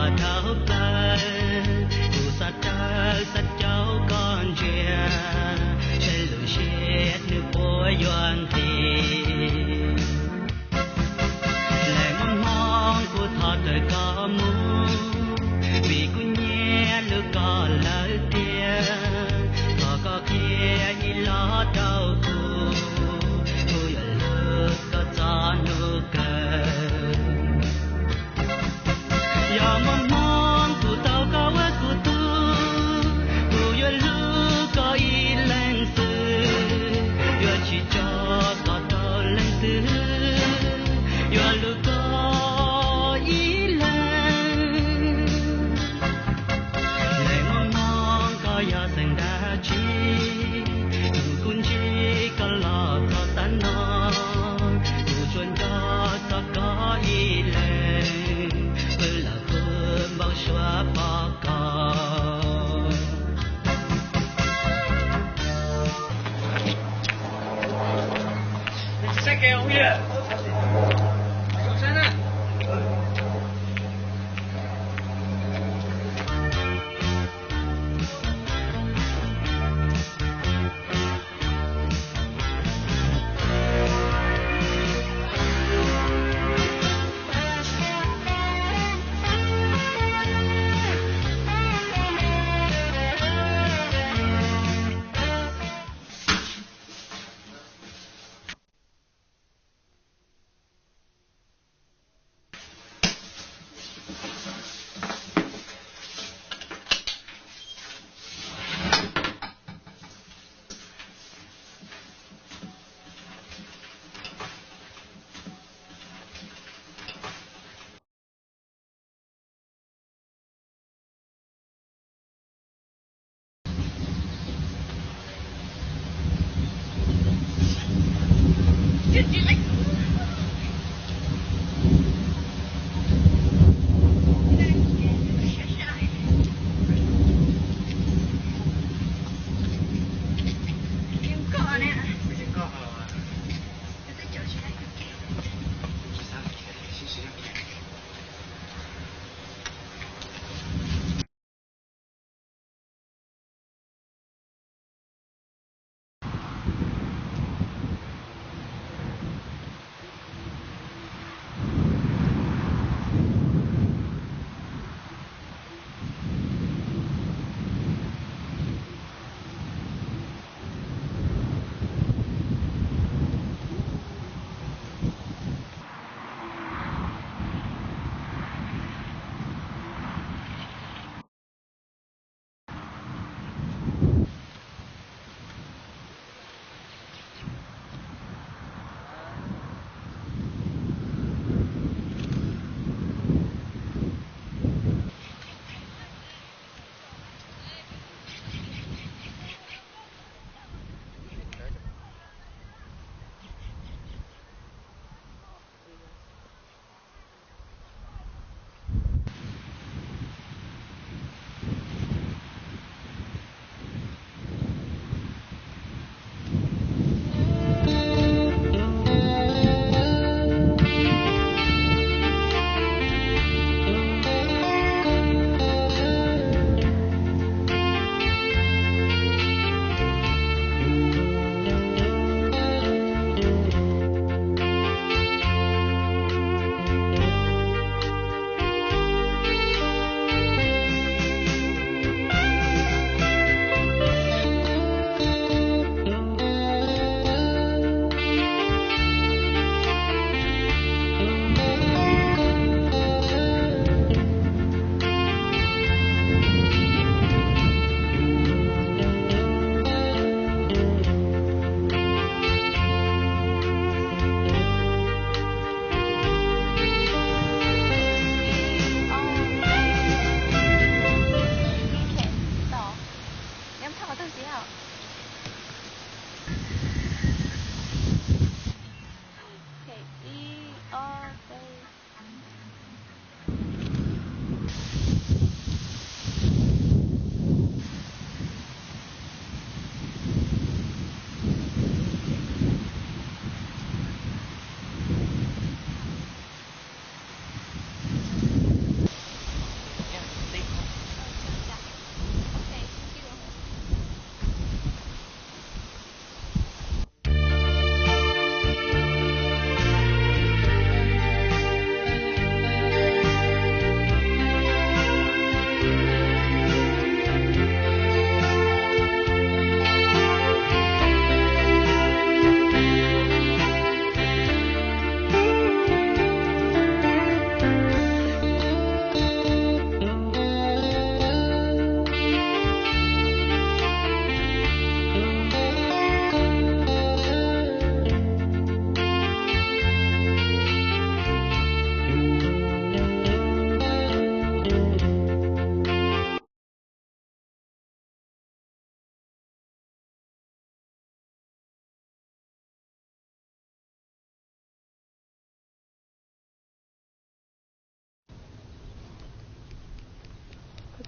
Dhau plaws kuv xav dawb xav caug koj ntsia, saib lub siab nws puas yuav nqig. Leej muaj hmoo kuv thov raws koj mus, vim kuv nyiam lub koj lawm tiag. Thov koj qhia ib los rau kuv, kuv yuav hlub koj txog hnub kawg. Yog muaj hmoo kuv tau koj ua kuv tug, kuv yuav hlub koj ib leeg xwb, yuav tsis tso koj rau leej twg, yuav hlub koj ib leeg. Leej muaj hmoo koj yog xeem dab tsi, tus kuv ntsib koj los txog tav no, kuv tsuas nco txog koj ib leeg, qw los qw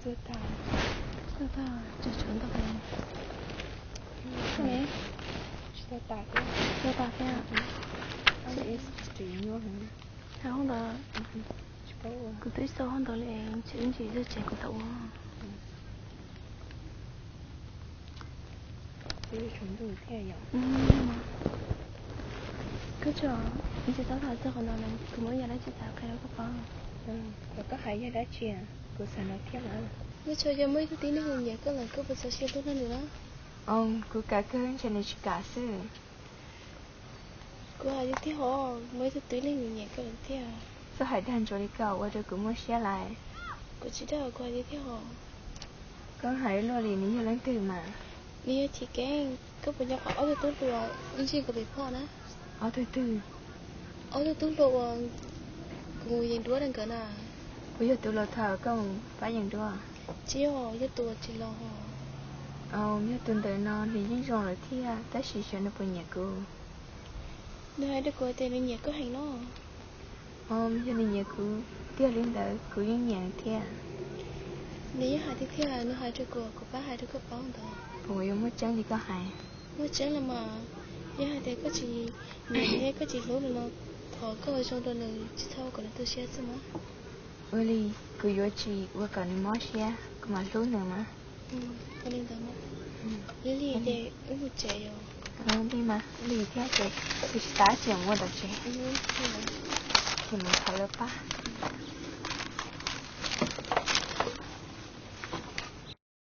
Tag, tag, tag, tag, tag, tsis tau tas thiab. Hauv ntawd, kuv twb xauj hauv ntawd li, ntshe ib ntsis txog tsev kuv tau ua. Koj tso, ntshe tau tham txog qhov no, kuv muaj yam dab tsi xav qhia rau koj paub. Koj hais yog dab tsi? Kuv xav hnov thiab mas. Nyob tsam yog muaj ib tug tib neeg nyiam koj lawm, koj puas txaus siab hlub nws na? Kuv kam kawg, ntshe nws tsis kam xwb. Kuv hais tiag tiag hos, muaj ib tug tib neeg nyiam koj lawm tiag. Txhob hais dag ntsuav li ko, ua rau kuv muaj siab lawm. Kuv tsis dag, kuv hais tiag tiag hos. Koj hais luaj li, nws yog leej twg mas? Nws yog Chiv Keeb, koj puas nco qhov ob tug tub hluas ib ntsis nkaus pem phoj na? Ob tug twg? Ob tug tub hluas uas kuv mus yees duab rau nkawd na. Puas yog tus laus thaum koj mus pab yees duab? Tsis yog, yog tus uas tsis laus hos. Yog tus ntawm no nws yeej zoo lawm thiab, tab sis xyov nws puas nyiam kuv. Nws hais rau kuv tias nws nyiam koj heev no. Yog nws nyiam kuv tiag li ntawd, kuv yeej nyiam nws thiab. Nws yeej hais tiag tiag, nws hais rau kuv, kuv pab hais rau koj paub ntawd. Puas yuav muaj tseeb li koj hais? Muaj tseeb los mas, yog hais tias koj tsis nyiam thiab koj tsis hlub nws no, thov koj zoo rau nws tsis txhob ua kom nws tu siab xwb mas. Ua li, kuv yuav tsis ua kom nws mob siab, kuv mam hlub nws mas. Ua li ntawd mas. Li li ces wb mus tsev os. Li mas, li thiab ces kuv tsis xav tseem ua tom tsev. Ces mus thov lawv pab.